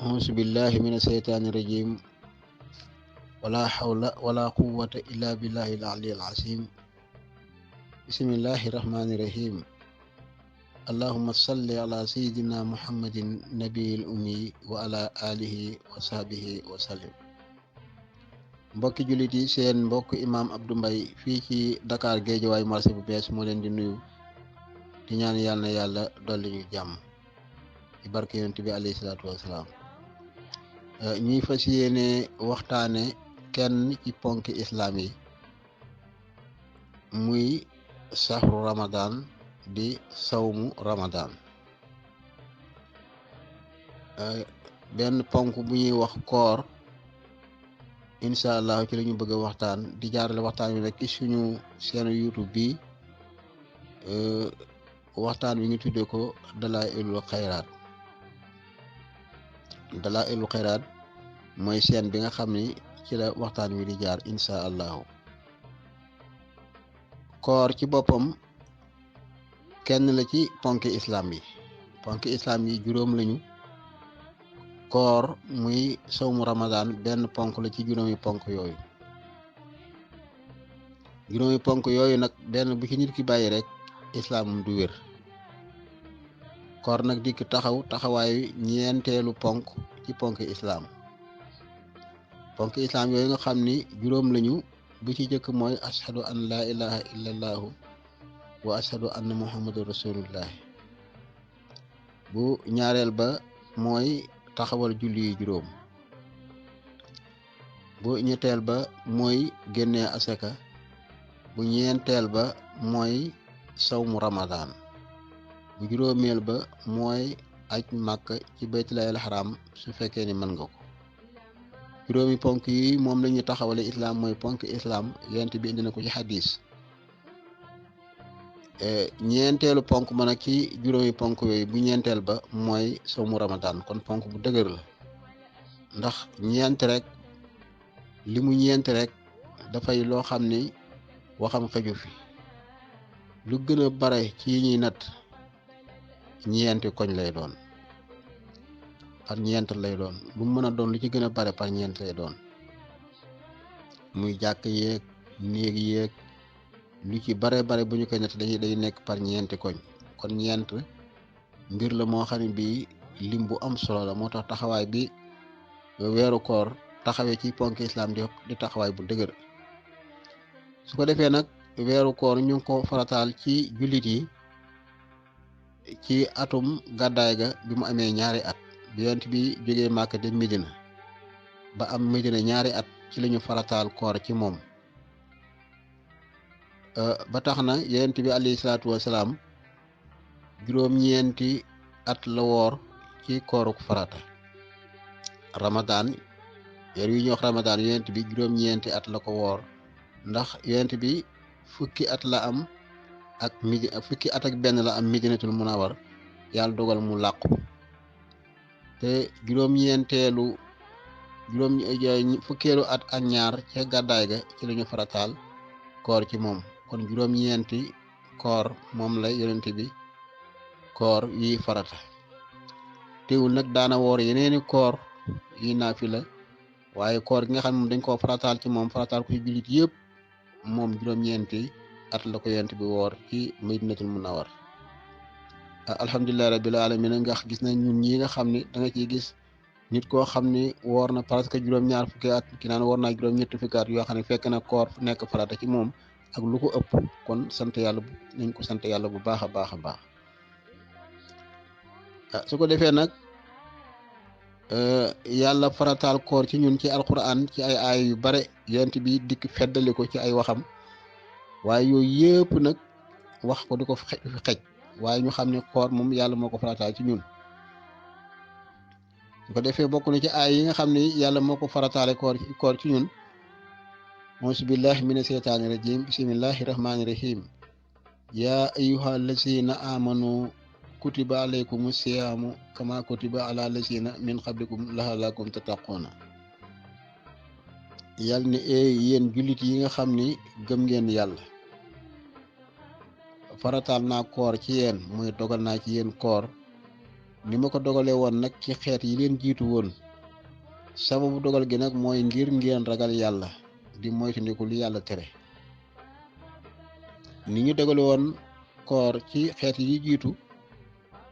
auzu billahi mina seytaani rajim wala hawla wala quwwata illa billahi al-ali al-azim bismillahi rahmani rahim allahumma salli ala sayyidina muhammadin nabiyil ummi wa ala alihi wa sahbihi wa sallim. Mbokki jullit yi, seen mbokk imaam Abdou Mbaye fii ci Dakar Géejawaay marché bu bees moo leen di nuyu di ñaan yàlla na yàlla dolli ñu jàmm ci barke yonent bi alayhi salaatu wasalaam. ñuy fas yéene waxtaane kenn ci ponki islaam yi muy sahru ramadan di sawmu ramadan. benn ponk bu ñuy wax koor incha allah ci la ñu bëgg a waxtaan di jaarale waxtaan wi nag ci suñu chaîne YouTube bi waxtaan wi ñu tuddee ko Dalaa'ilul Xayraat. Dalaa'ilul Xayraat mooy chaîne bi nga xam ni ci la waxtaan wi di jaar incha allahu. koor ci boppam kenn la ci ponki islam yi. ponki islam yi juróom lañu. koor muy sawmu ramadan benn ponk la ci juróomi ponk yooyu. juróomi ponk yooyu nag benn bu ci nit ki bàyyi rek islaamum du wér. koor nag dikk taxawaayu ñeenteelu ponk ci ponk islaam. ponk islaam yooyu nga xam ni juróom lañu. bu ci jëkk mooy ashhadu an laa ilaha illallahu wa ashhadu anna muhammadu rasulullah. bu ñaareel ba mooy taxawal julli yi juróom. bu ñetteel ba mooy génnee asaka. bu ñeenteel ba mooy sawmu ramadan. bu juróomeel ba mooy aj màkk ci baytullaahil haram su fekkee ni mën nga ko. juróomi ponk yi moom la ñu taxawale islam mooy ponk islam yonent bi indi na ko ci xadis. ñeenteelu ponk ma nag ci juróomi ponk yooyu bu ñeenteel ba mooy sawmu ramadan kon ponk bu dëgër la ndax ñeent rek li mu ñeent rek dafay loo xam ni waxam xëju fi. lu gën a bare ci yi ñuy natt ñeenti koñ lay doon par ñeent lay doon lu mën a doon lu ci gën a bare par ñeent lay doon muy jàkk yeeg néeg yeeg lu ci bare bu ñu koy natt day nekk par ñeenti koñ. kon ñeent mbir la moo xam ne bii lim bu am solo la moo tax taxawaay bi weeru koor taxawee ci ponk islam di taxawaay bu dëgër. su ko defee nag weeru koor ñu ngi ko farataal ci jullit yi ci atum gàddaay ga bi mu amee ñaari at. bi yonent bi jógee Màkka dem Medina ba am Medina ñaari at ci lañu farataal koor ci moom. ba tax na yonent bi alayhi salaatu wasalaam juróom-ñeenti at la woor ci kooruk farata. ramadan weer wi ñuy wax ramadan yonent bi juróom-ñeenti at la ko woor ndax yonent bi fukki at la am ak fukki at ak benn la am Medinatul Munawwar yàlla dogal mu làqu. te fukkeelu at ak ñaar ca gàddaay ga ci lañu farataal koor ci moom. kon juróom-ñeenti koor moom la yonent bi koor yi farata. teewul nag daana woor yeneeni koor yi naafila waaye koor gi nga xam ne moom dañ koo farataal ci moom farataal ko ci jullit yëpp moom juróom-ñeenti at la ko yonent bi woor ci Madinatul Munawwar. alhamdulillahi rabbil alamin nga gis nañ ñun ñi nga xam ni da nga ciy gis nit koo xam ni woor na presque juróom-ñaar fukki at ki naan woor naa juróom-ñetti fukki at yoo xam ne fekk na koor nekk farata ci moom ak lu ko ëpp. kon sant yàlla nañ ko sant yàlla bu baax a baax a baax. su ko defee nag yàlla farataal koor ci ñun ci alquran ci ay aay yu bare yonent bi dikk feddali ko ci ay waxam waaye yooyu yëpp nag wax ko di ko xej waaye ñu xam ne koor moom yàlla moo ko farataal ci ñun. su ko defee bokk na ci aay yi nga xam ne yàlla moo ko farataale koor ci ñun. auzu billahi mina seytaani rajim bismillahi rahmaani rahim yaa ayyuha allazina amanu kutiba alaykum siyaamu kama kutiba ala allazina min qablikum la'allakum tattaquna. yàlla ne yéen jullit yi nga xam ni gëm ngeen yàlla farataal naa koor ci yéen muy dogal naa ci yéen koor ni ma ko dogalee woon nag ci xeet yi leen jiitu woon sababu dogal gi nag mooy ngir ngeen ragal yàlla di moytandiku li yàlla tere ni ñu dogale woon koor ci xeet yi jiitu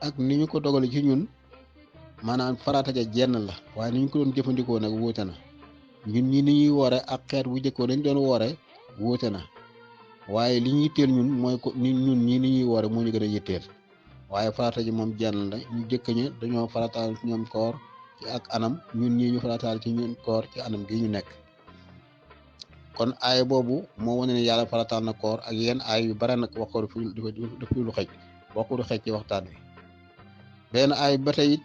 ak ni ñu ko dogale ci ñun maanaam farata ja jenn la waaye ni ñu ko doon jëfandikoo nag wuute na ñun ñi ni ñuy woore ak xeet bu jëkkoo dañ doon woore wuute na waaye li ñu yitteel ñun mooy ko ñun ñii ni ñuy woore moo ñu gën a yitteel waaye farata ji moom jenn la ñu jëkk ña dañoo farataal ci ñoom koor ci ak anam ñun ñii ñu farataal ci ñun koor ci anam gi ñu nekk kon aay boobu moo wane ne yàlla farataal na koor ak yenn aay yu bare nag wax ko daf lu xëj waxu du xëj ci waxtaan wi benn aay ba tey it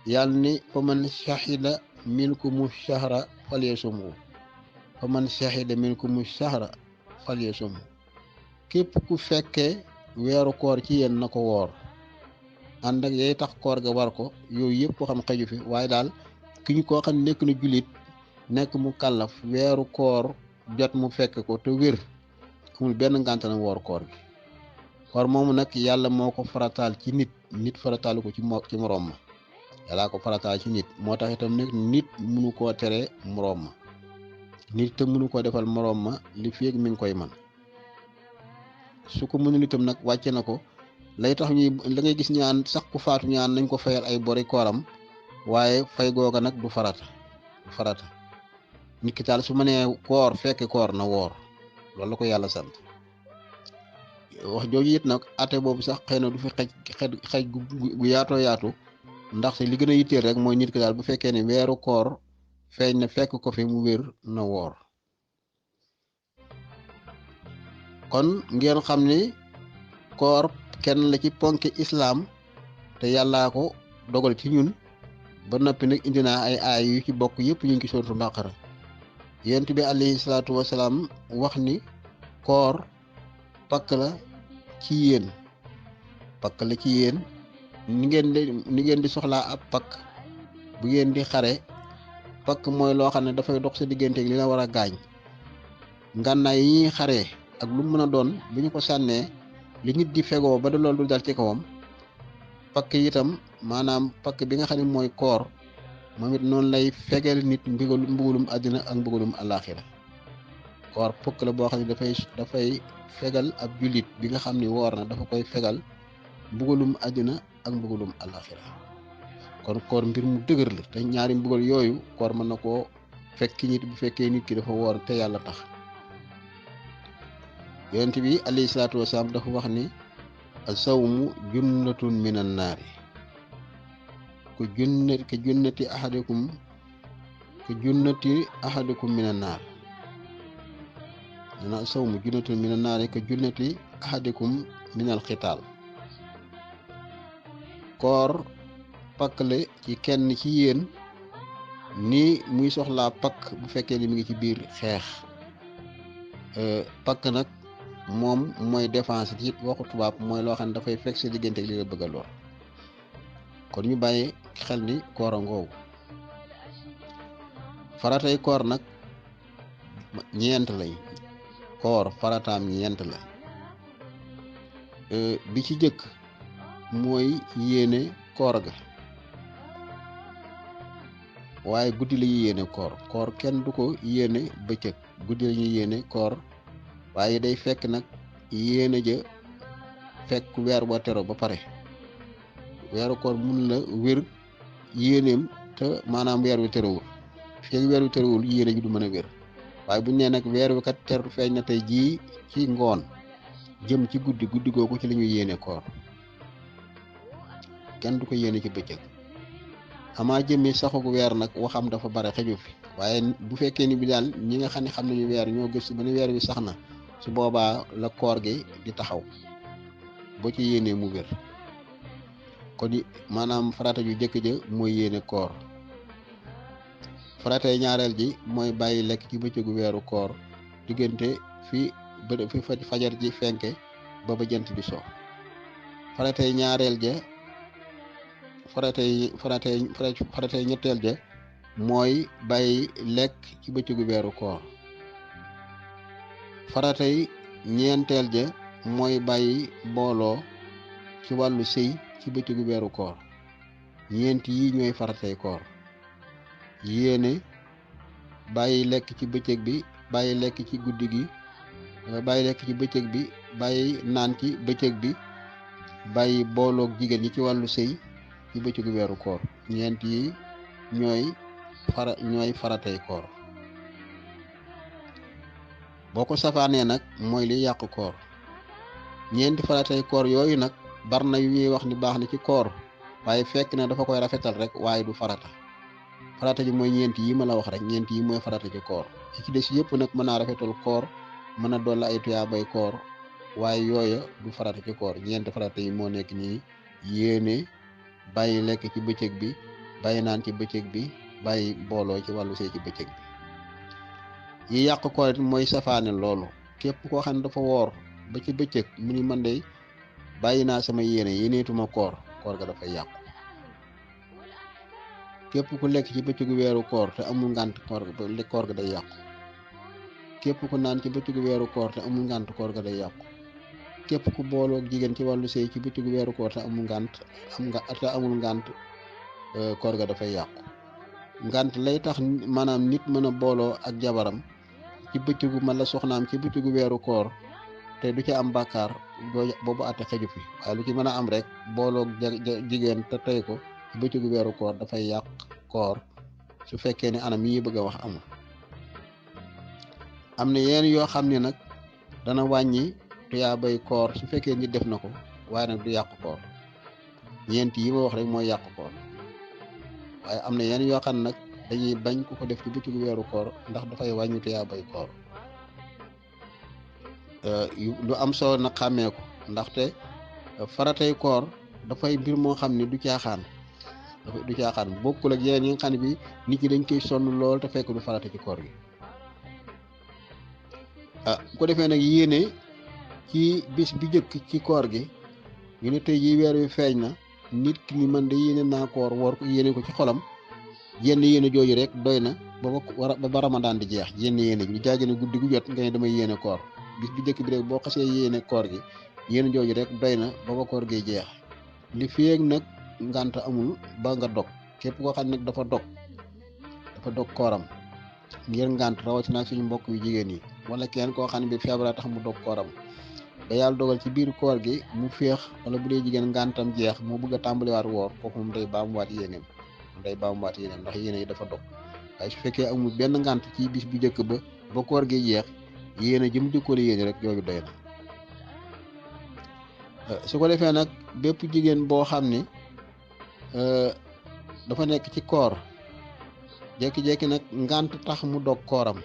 yàlla ni fa man shahida minkumu shahra falyasumhu fa man shahida minkumu shahra falyasumhu képp ku fekkee weeru koor ci yéen na ko woor ànd ak yay tax koor ga war ko yooyu yëpp xam xëju fi waaye daal ki ñu koo xam nekk na jullit nekk mu kàllaf weeru koor jot mu fekk ko te wér amul benn ngànt na woor koor gi koor moomu nag yàlla moo ko farataal ci nit farataalu ko ci moroom ma yàllaa ko farataal ci nit moo tax itam nag nit mënu koo tere moroom ma nit te mënu koo defal moroom ma li feeg mi ngi koy man su ko mënul itam nag wàcce na ko lay tax ñuy la ngay gis ñaan sax ku faatu ñaan nañ ko fayal ay bori kooram waaye fay googa nag du farata nit ki daal su ma nee koor fekk koor na woor loolu la ko yàlla sant wax jooju it nag ate boobu sax xëy na du fi xej gu yaatoo yaatu ndaxte li gën a yitteel rek mooy nit ki daal bu fekkee ne weeru koor feeñ na fekk ko fi mu wér na woor kon ngeen xam ni koor kenn la ci ponki islaam te yàllaa ko dogal ci ñun ba noppi nag indi naa ay aay yu ci bokk yëpp ñu ngi ci sóotu Baqara yonent bi alayhi salaatu wasalaam wax ni koor pakk la ci yéen ni ngeen di soxlaa ab pakk bu ngeen di xare pakk mooy loo xam ne dafay dox sa diggante li la war a gaañ ngànnaay yi ñuy xaree ak lu mën a doon bu ñu ko sànnee li nit di fegoo ba da loolu du dal ci kawam pakk itam maanaam pakk bi nga xam ne mooy koor moom it noonu lay fegeel nit mbugulum àddina ak mbugulum àllaaxira koor pakk la boo xam ne dafay fegal ab jullit bi nga xam ni woor na dafa koy fegal mbugulum àddina ak mbugulum àllaaxira kon koor mbir mu dëgër la te ñaari mbugal yooyu koor mën na koo fekk nit bu fekkee nit ki dafa woor te yàlla tax yonent bi alayhi salaatu wasalaam dafa wax ni asawmu junnatun minan naari ku junnati ahadikum minan naar dana asawmu junnatun minan naari ka junnati ahadikum minal xitaal koor pakk la ci kenn ci yéen ni muy soxlaa pakk bu fekkee ni mi ngi ci biir xeex pakk nag moom mooy défense ci waxu tubaab mooy loo xam ne dafay fekk sa diggante ak li la bëgg a lor kon ñu bàyyi xel ni koor a ngoogu faratay koor nag ñeent lañ koor farataam ñeent la bi ci jëkk mooy yéene koor ga waaye guddi la ñuy yéene koor kenn du ko yéene bëccëg guddi la ñuy yéene koor waaye day fekk nag yéene ja fekk weer ba tero ba pare weeru koor mun la wér yéeneem te maanaam weer wi terewul fekk weer wi terewul yéene ji du mën a wér waaye buñ nee nag weer wi kat teru feeñ na tey jii ci ngoon jëm ci guddi googu ci la ñuy yéene koor kenn du ko yéene ci bëccëg amaa jëmmi saxugu weer nag waxam dafa bare xeju fi waaye bu fekkee ni bi daal ñi nga xam ne xam nañu weer ñoo gëstu ba ne weer wi sax na su boobaa la koor gi di taxaw boo ci yéenee mu wér kon maanaam farata ju jëkk ja mooy yéene koor faratay ñaareel ji mooy bàyyi lekk ci bëccëgu weeru koor diggante fi fajar ji fenke ba jant bi so faratay ñaareel ja faratay ñetteel ja mooy bàyyi lekk ci bëccëgu weeru koor faratay ñeenteel ja mooy bàyyi booloo ci wàllu sëy ci bëccëgu weeru koor ñeent yi ñooy faratay koor: yéene, bàyyi lekk ci bëccëg bi, bàyyi lekk ci guddi gi, bàyyi lekk ci bëccëg bi, bàyyi naan ci bëccëg bi, bàyyi booloog jigéen ñi ci wàllu sëy ci bëccëgu weeru koor. ñeent yi ñooy faratay koor. boo ko safaanee nag mooy li yàq koor. ñeenti faratay koor yooyu nag bar na yu ñuy wax ni baax na ci koor, waaye fekk na dafa koy rafetal rek, waaye du farata. farata ji mooy ñeent yi ma la wax rek, ñeent yi mooy farata ci koor. yi ci des yëpp nag mën naa rafetal koor, mën a dolli ay tuyaabay koor, waaye yooya du farata ci koor. ñeenti farata yi moo nekk nii: yéene, bàyyi lekk ci bëccëg bi, bàyyi naan ci bëccëg bi, bàyyi booloo ci wàllu sëy ci bëccëg bi. yi yàq koor it mooy safaane loolu. képp koo xam ne dafa woor ba ci bëccëg mu ni man de bàyyi naa sama yéeneetuma koor ga dafay yàqu. képp ku lekk ci bëccëgu weeru koor te amul ngànt koor ga day yàqu. képp ku naan ci bëccëgu weeru koor te amul ngànt koor ga day yàqu. képp ku booloog jigéen ci wàllu sëy ci bëccëgu weeru koor te amul ngànt koor ga dafay yàqu. ngànt lay tax maanaam nit mën a booloo ak jabaram ci bëccëgu man la soxnaam ci bëccëgu weeru koor te du ci am bàkkaar, boobu àtte xëju fi. waaye lu ci mën a am rek booloog jigéen te tey ko ci bëccëgu weeru koor dafay yàq koor, su fekkee ne anam yi bëgg a wax amul. am na yenn yoo xam ne nag dana wàññi tuyaabay koor su fekkee nit def na ko, waaye nag du yàq koor. ñeent yi ma wax rek mooy yàq koor. waaye am na yenn yoo xam nag dañuy bañ ku ko def ci bëccëgu weeru koor ndax dafay wàññi tuyaabay koor. lu am solo nag xàmmee ko, ndaxte faratay koor dafay mbir moo xam ne du caaxaan. Bokkul ak yeneen yi nga xam ne bi nit ñi dañ koy sonn lool te fekk du farata ci koor gi. bu ko defee nag yéene ci bis bi jëkk ci koor gi, ñu ne tey jii weer wi feeñ na, nit ki ni man de yéene naa koor woor ko, yéene ko ci xolam. yenn yéene jooju rek doy na ba Ramadan di jeex. yenn yéene ji lu jaage ne guddi gu jot nga ne damay yéene koor. bis bi jëkk bi rek boo xasee yéene koor gi, yéene jooju rek doy na ba koor gi jeex. li feeg nag ngànt amul ba nga dog. képp koo xam ne nag dafa dog kooram ngir ngànt, rawatina suñu mbokk yu jigéen yi, wala kenn koo xam ne bi feebar tax mu dog kooram ba yàlla dogal ci biir koor gi mu féex, wala bu dee jigéen ngàntam jeex mu bëgg a tàmbaliwaat woor, kooku moom day baamuwaat yéeneem ndax yéene yi dafa dog. waaye su fekkee amul benn ngànt ci bis bu njëkk ba koor gi jeex, yéene jëm jëkkoon yéene rek jooju doy na. su ko defee nag bépp jigéen boo xam ni dafa nekk ci koor, jékki-jékki nag ngànt tax mu dog kooram,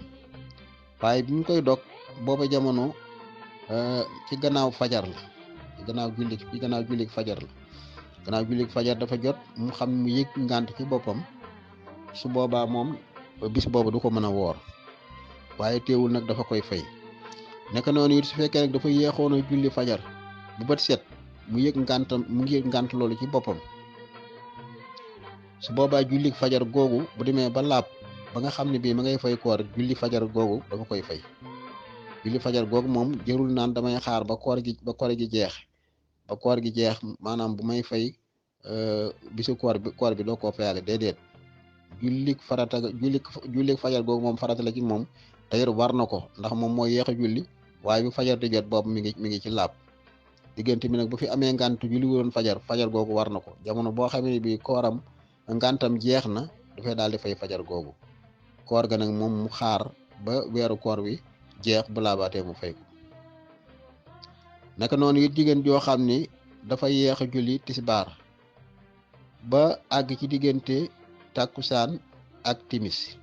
waaye bi mu koy dog booba jamono ci gannaaw fajar la, ci gannaaw julli fajar la. gannaaw julli fajar dafa jot mu xam mu yëg ngànt ci boppam, su boobaa moom bis boobu du ko mën a woor, waaye teewul nag dafa koy fay. naka noonu it su fekkee nag dafa yéexoon a julli fajar bu bët set, mu yëg ngànt loolu ci boppam, su boobaa julli fajar googu bu demee ba laab ba nga xam ne bii ma ngay fay koor, julli fajar googu dafa koy fay. julli fajar googu moom jërul naan damay xaar ba koor gi jeex, maanaam bu may fay bisu koor bi doo koo fayaale, déedéet. julli fajar googu moom farata la ci moom, tayir war na ko, ndax moom mooy yéex a julli, waaye bu fajar di jot boobu mi ngi ci laab. diggante mi nag bu fi amee ngànt julli woon fajar googu war na ko. jamono boo xamee ne bii kooram ngàntam jeex na, dafay daal di fay fajar googu. koor ga nag moom mu xaar ba weeru koor wi jeex, bu laabaatee mu fay ko. naka noonu it jigéen joo xam ni dafa yéex a julli tisbaar ba àgg ci diggante takkusaan ak timis,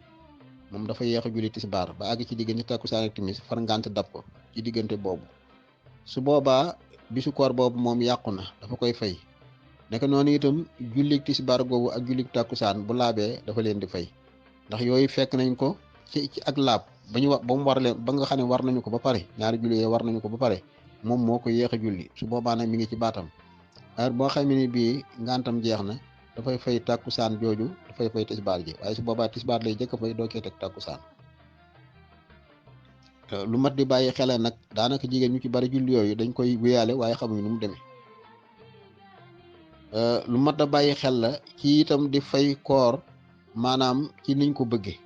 moom dafa yéex a julli tisbaar ba àgg ci diggante takkusaan ak timis, far ngànt dab ko ci diggante boobu. su boobaa bisu koor boobu moom yàqu na, dafa koy fay. naka noonu itam jullik tisbaar googu ak jullik takkusaan bu laabee dafa leen di fay, ndax yooyu fekk nañ ko ci ak laab ba mu war leen, ba nga xam ne war nañu ko ba pare, ñaari julli war nañu ko ba pare, moom moo ko yéex a julli. su boobaa nag mi ngi ci baatam. heure boo xam ne bii ngàntam jeex na, dafay fay takkusaan jooju, dafay fay tisbaar ji, waaye su boobaa tisbaar lay jëkk fay doo cee teg takkusaan. lu mat di bàyyi xel nag, daanaka jigéen ñu ci bari julli yooyu dañ koy wéyaale waaye xamuñu nu mu demee. lu mat a bàyyi xel la ci itam di fay koor maanaam ci niñ ko bëggee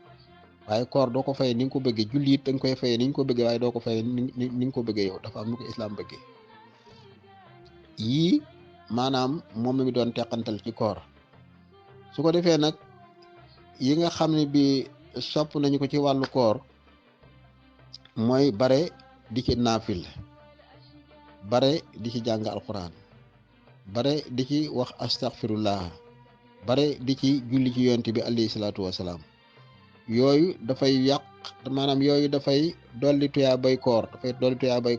waaye koor doo ko fay ni nga ko bëggee julli it da nga koy fayee ni nga ko bëggee waaye doo ko fayee ni nga ko bëggee yow dafa am nu ko islaam bëggee yii maanaam moom la mi doon teqantal ci koor su ko defee nag yi nga xam ne bi sopp nañu ko ci wàllu koor mooy bare di ci naafil bare di ci jàng alxuraan bare di ci wax astaghfirullah bare di ci julli ci yonent bi alayhi salaatu wasalaam yooyu dafay yàq maanaam yooyu dafay dolli tuyaa bay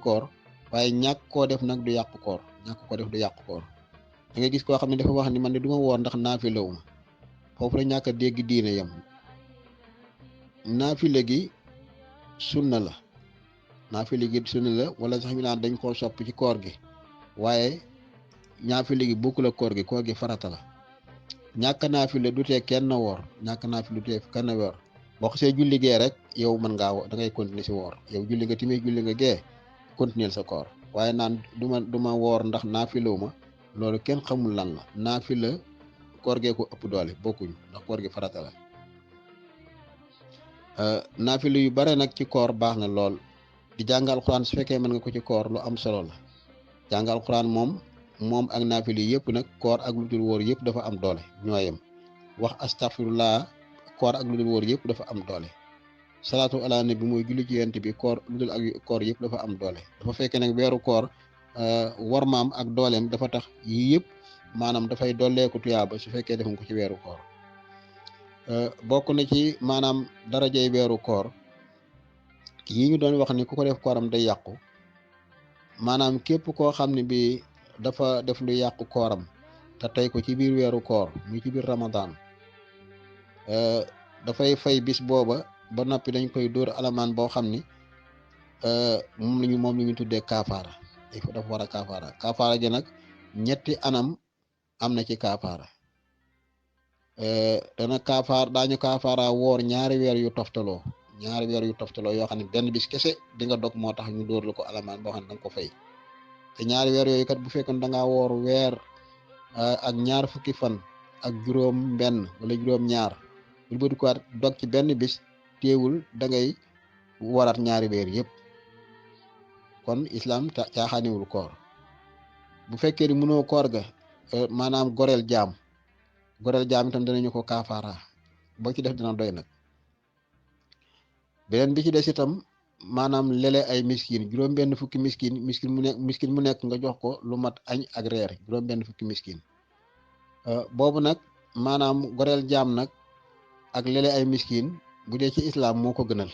koor waaye ñàkk koo def nag du yàq koor ñàkk koo def du yàq koor da nga gis koo xam ne dafa wax ni man de du ma woor ndax naafilewu ma foofu la ñàkk a dégg diine yam naafile gi sunna la wala sax ñu naan dañ koo sopp ci koor gi waaye naafile gi bokkul ak koor gi farata la ñàkk naafile du tee kenn woor boo xasee julli gee rek yow mën ngaa da ngay continuer si woor yow julli nga timis julli nga gee continuer sa koor waaye naan du ma woor ndax naafilewu ma loolu kenn xamul lan la naafila koor gee ko ëpp doole bokkuñu ndax koor gi farata la naafila yu bare nag ci koor baax na lool di jàng alxuraan su fekkee mën nga ko ci koor lu am solo la jàng alxuraan moom ak naafila yi yëpp nag koor ak lu dul wóor yëpp dafa am doole ñooyem wax astaghfirullah koor ak lu dul wóor yëpp dafa am doole salaatu ala nabi mooy julli ci yonent bi koor lu dul ak koor yëpp dafa am doole dafa fekkee nag weeru koor warmaam ak dooleem dafa tax yii yëpp maanaam dafay dolleeku tuyaaba su fekkee defuñ ko ci weeru koor bokk na ci maanaam darajay weeru koor yi ñu doon wax ni ku ko def kooram day yàqu maanaam képp koo xam ne bi dafa def lu yàqu kooram te tey ko ci biir weeru koor muy ci biir Ramadan dafay fay bis booba ba noppi dañ koy dóor alamaan boo xam ni moom la ñu tuddee kaafaara dafa war a kaafaara gi nag ñetti anam am na ci kaafaara daañu kaafaara woor ñaari weer yu toftaloo yoo xam ne benn bis kese di nga dog moo tax ñu dóor la ko alamaan boo xam ne da nga ko fay te ñaari weer yooyu kat bu fekkoon da ngaa woor weer ak ñaar fukki fan ak juróom benn wala juróom ñaar bu bëgg ko dog ci benn bis teewul da ngay waraat ñaari weer yëpp kon islam caaxaaniwul koor bu fekkee ni mënoo koor ga maanaam goreel jaam itam danañu ko kaafaara boo ci def dina doy nag beneen bi ci des itam maanaam lele ay miskin juróom benn fukki miskin mu nekk nga jox ko lu mat añ ak reer juróom benn fukki miskin boobu nag maanaam goreel jaam nag ak lele ay miskin bu dee ci islam moo ko gënal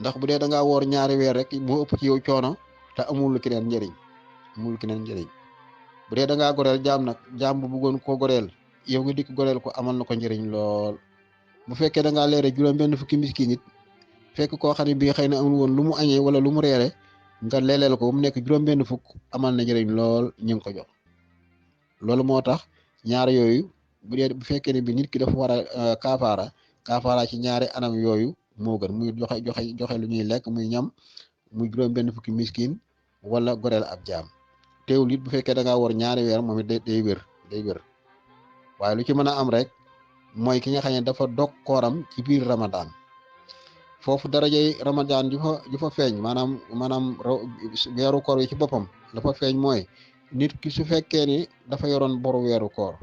ndax bu dee da ngaa woor ñaari weer rek moo ëpp ci yow coono te amul keneen njëriñ bu dee da ngaa goreel jaam nag jaam bu bëggoon ko goreel yow nga dikk goreel ko amal na ko njëriñ lool bu fekkee da ngaa leere juróom benn fukki miskin it fekk koo xam ne bii xëy na amul woon lu mu añee wala lu mu reere nga leeleel ko mu nekk juróom benn fukk amal na njëriñ lool ñu ngi ko jox loolu moo tax ñaar yooyu bu fekkee ne bi nit ki dafa war a kaafaara ci ñaari anam yooyu moo gën muy joxe lu ñuy lekk muy ñam muy juróom benn fukki miskin wala goreel ab jaam teewul it bu fekkee da ngaa war ñaari weer moom it day wér waaye lu ci mën a am rek mooy ki nga xam ne dafa dog kooram ci biir Ramadan foofu darajay Ramadan ju fa feeñ maanaam weeru koor yi ci boppam la fa feeñ mooy nit ki su fekkee ni dafa yoroon boru weeru koor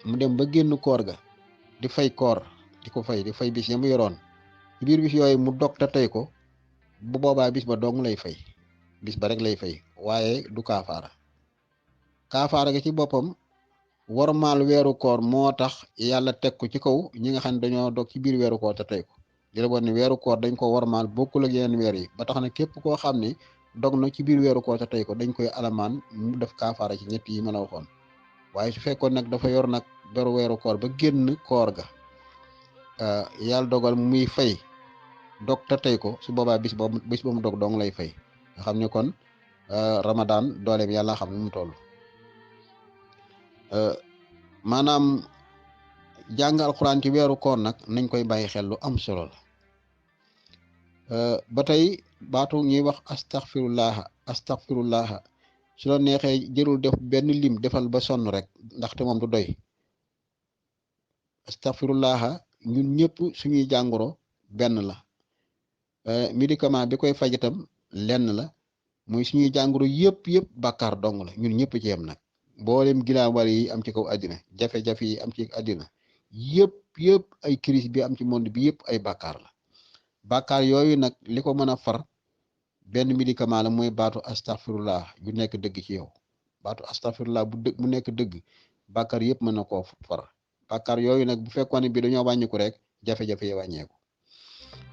mu dem ba génn koor ga di fay koor di fay bis ya mu yoroon ci biir bis yooyu mu dog te tey ko bu boobaa bis ba dong lay fay bis ba rek lay fay waaye du kaafaara ga ci boppam warmaal weeru koor moo tax yàlla teg ko ci kaw ñi nga xam ne dañoo dog ci biir weeru koor te tey ko di la woon ne weeru koor dañ ko warmaal bokkul ak yeneen weer yi ba tax na képp koo xam ne dog na ci biir weeru koor te tey ko dañ koy alamaan mu def kaafaara ci ñett yi mën a waxoon waaye su fekkoon nag dafa yor nag beru weeru koor ba génn koor ga yàlla dogal muy fay dog te tey ko su boobaa bis ba mu dog dong lay fay nga xam ne kon Ramadan dooleem yàlla xam ne mu toll maanaam jàng alxuraan ci weeru koor nag nañ koy bàyyi xel lu am solo la ba tey baatu ñuy wax astaghfirullah su la neexee jërul def benn lim defal ba sonn rek ndaxte moom du doy. astaghfirullaha ñun ñëpp suñuy jàngoro benn la. médicament bi koy faj itam lenn la muy suñuy jàngoro yëpp bàkkaar dong la ñun ñëpp ci yem nag. mboolem gilaawar yi am ci kaw àddina jafe-jafe yi am ci àddina yëpp ay crise bi am ci monde bi yëpp ay bàkkaar la. bàkkaar yooyu nag li ko mën a far benn médicament la mooy baatu astaghfirullah bu nekk dëgg ci yow. baatu astaghfirullah bu nekk dëgg bàkkaar yëpp mën na koo far. bàkkaar yooyu nag bu fekkoon ne bi dañoo wàññiku rek jafe-jafe yi wàññeeku.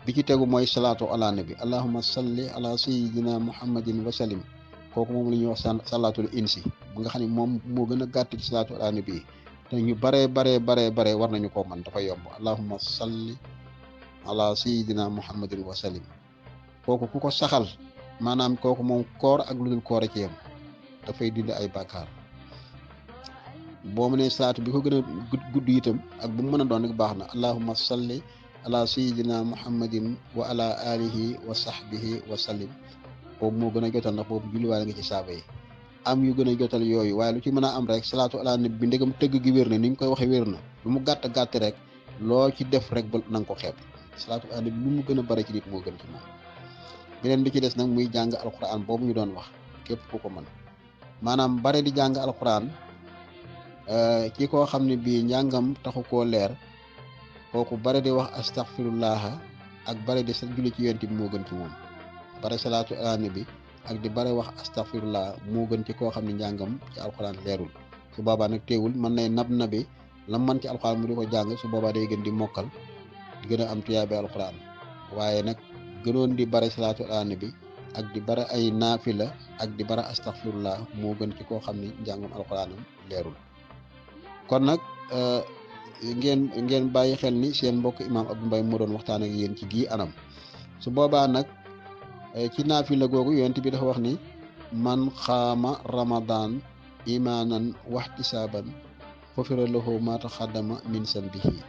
bi ci tegu mooy salaatu ala nabi allahumma salli ala sayyidina muhammadin wa sallim. kooku moom la ñuy wax salaatul insi bu nga xam ne moom moo gën a gàtt ci salaatu ala nabi te ñu baree war nañu koo man dafa yomb allahumma salli ala sayyidina muhammadin wa sallim. kooku ku ko saxal maanaam kooku moom koor ak lu dul koor ci yem dafay dindi ay bàkkaar. boo mu ne salaatu bi ko gën a gudd itam ak bu mu mën a doon rek baax na allahumma salli ala sayyidina muhammadin wa ala alihi wa sahbihi wa sallim. boobu moo gën a jotal ndax boobu julliwaale nga ci saaba yi. am yu gën a jotal yooyu waaye lu ci mën a am rek salaatu ala nabi bi ndegam tëgg gi wér na ni ñu koy waxee wér na lu mu gàtt rek loo ci def rek ba na nga ko xeeb. salaatu ala nabi lu mu gën a bari ci nit moo gën ci moom. beneen bi ci des nag muy jàng alquran boobu ñu doon wax képp ku ko mën maanaam bare di jàng alquran ci koo xam ne bii njàngam taxu koo leer kooku bare di wax astaghfirullah ak bare di sa julli ci yonent bi moo gën ci moom. bare salaatu ala nabi ak di bare wax astaghfirullah moo gën ci koo xam ne njàngam ci alquran leerul. su boobaa nag teewul mën nay nabi la man ci alquran mu di ko jàng su boobaa day gën di mokkal di gën a am tuyaabe alquran. waaye nag gënoon di bare salaatu ala nabi ak di bare ay naafila ak di bare astaghfirullah moo gën ci koo xam ne njàngam alquranam leerul. kon nag ngeen bàyyi xel ni seen mbokk imaam Abdou Mbaye moo doon waxtaan ak yéen ci gii anam. su boobaa nag ci naafila googu yonent bi dafa wax ni man xaama ramadan imaanan waxtisaaban xufira lahu ma taqaddama min sanbihi.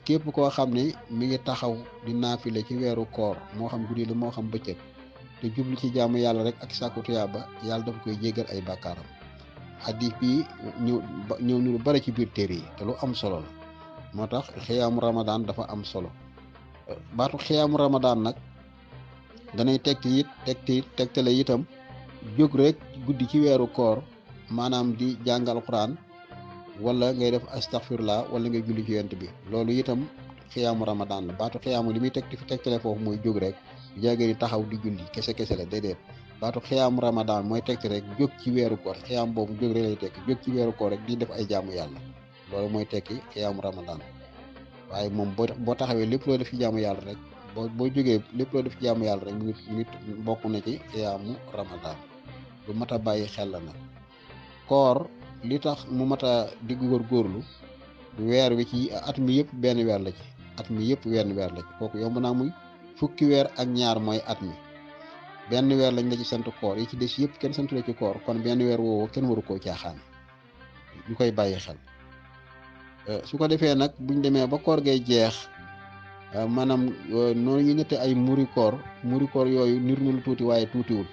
képp koo xam ne mi ngi taxaw di naafila ci weeru koor moo xam guddi la moo xam bëccëg te jublu ci jaamu yàlla rek ak sàkku tuyaaba yàlla dafa koy jéggal ay bàkkaaram. xadis bi ñëw ni lu bari ci biir téere yi te lu am solo la moo tax xiyaamu ramadan dafa am solo. baatu xiyaamu ramadan nag danay tegtale itam jóg rek guddi ci weeru koor maanaam di jàngal Alxuraan wala ngay def astaghfirullah wala ngay julli ci yonent bi loolu itam xiyaamu ramadan la. baatu xiyaamu li muy tegtale foofu mooy jóg rek jege ni taxaw di julli kese la déedéet. baatu xiyaamu ramadan mooy tegti rek jóg ci weeru koor xiyaam boobu jóg rek lay tekki jóg ci weeru koor rek di def ay jaamu yàlla loolu mooy tekki xiyaamu ramadan. waaye moom boo taxawee lépp loo def ci jaamu yàlla rek boo jógee lépp loo def ci jaamu yàlla rek mu ngi bokk na ci xiyaamu ramadan. lu mat a bàyyi xel la nag. koor li tax mu mat a di góorgóorlu weer wi ci at mi yëpp benn weer la ci at mi yëpp wenn weer la ci kooku yomb naa muy fukki weer ak ñaar mooy at mi benn weer lañ la ci sant koor yi ci des yëpp kenn santu la ci koor kon benn weer woowu kenn waru koo caaxaan ñu koy bàyyi xel. su ko defee nag buñ demee ba koor gay jeex maanaam noonu ñu nette ay muri koor yooyu nir na lu tuuti waaye tuutiwul.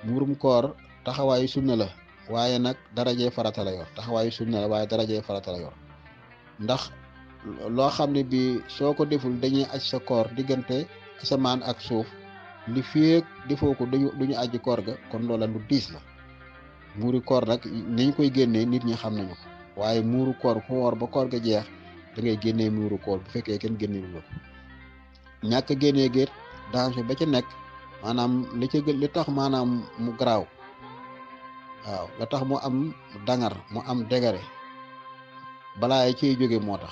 murum koor taxawaayu sunna la waaye nag darajee farata la yor taxawaayu sunna la waaye darajee farata la yor ndax loo xam ne bi soo ko deful dañuy aj sa koor diggante asamaan ak suuf li féeg defoo ko duñu aji koor ga kon loola lu diis la. muuri koor nag niñ koy génnee nit ñi xam nañu ko waaye muuru koor ku woor ba koor ga jeex da ngay génnee muuru koor bu fekkee kenn génne lu ko ñàkk génnee géet danger ba ca nekk maanaam li tax maanaam mu garaaw waaw la tax mu am dangar mu am dégare balaa yi ciy jóge moo tax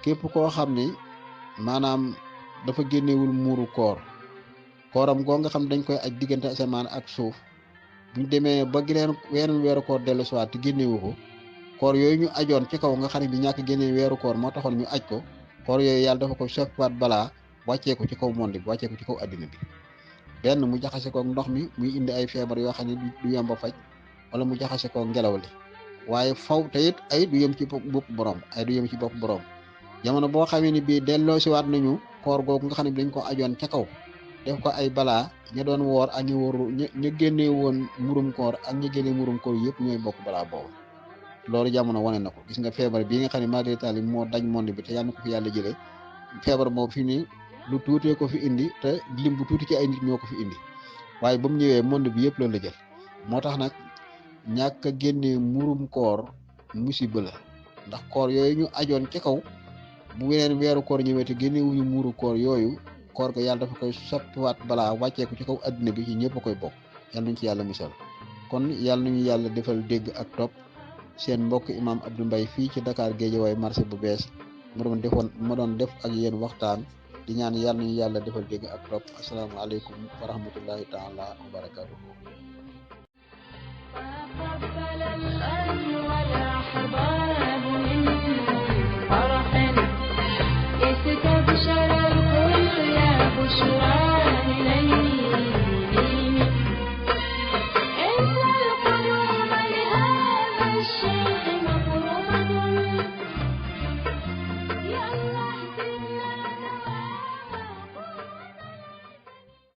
képp koo xam ni maanaam dafa génnewul muuru kooram goo nga xam dañ koy aj diggante asamaan ak suuf buñ demee ba weneen weeru koor dellu siwaat te génnewu ko koor yooyu ñu ajoon ci kaw nga xam ne bi ñàkk génne weeru koor moo taxoon ñu aj ko koor yooyu yàlla dafa ko soppiwaat balaa wàccee ko ci kaw monde bi wàccee ko ci kaw addina bi benn mu jaxase koog ndox mi muy indi ay feebar yoo xam ne du yomb a faj wala mu jaxase koog ngelaw li waaye faw te it ay du yem ci bopp borom jamono boo xamee ni bii delloo siwaat nañu koor googu nga xam ne bi dañ ko ajoon ca kaw def ko ay balaa ña doon woor ak ñi wóoru ña génnee woon murum koor ak ñi génnee murum koor yëpp ñooy bokk balaa boobu loolu jamono wane na ko gis nga feebar bii nga xam ne mari taali moo daj monde bi te yàlla na ko fi yàlla jëlee feebar boobu fi ni lu tuutee ko fi indi te lim bu tuuti ci ay nit ñoo ko fi indi waaye ba mu ñëwee monde bi yëpp loolu la jël moo tax nag ñàkk a génnee murum koor musiba la ndax koor yooyu ñu ajoon ci kaw bu weneen weeru koor ñëwee te génne wuñu muuru koor yooyu koor ga yàlla dafa koy soppiwaat balaa wàcceeku ci kaw adduna bi ci ñëpp a koy bokk yàlla nañ ci yàlla musal kon yàlla nañu yàlla defal dégg ak topp seen mbokk imam Abdou Mbaye fii ci Dakar Guédiawaye marché bu bees ma doon def ak yéen waxtaan di ñaan yàlla nañu yàlla defal dégg ak topp asalaamaaleykum wa rahmatullahi taala wa barakatuhu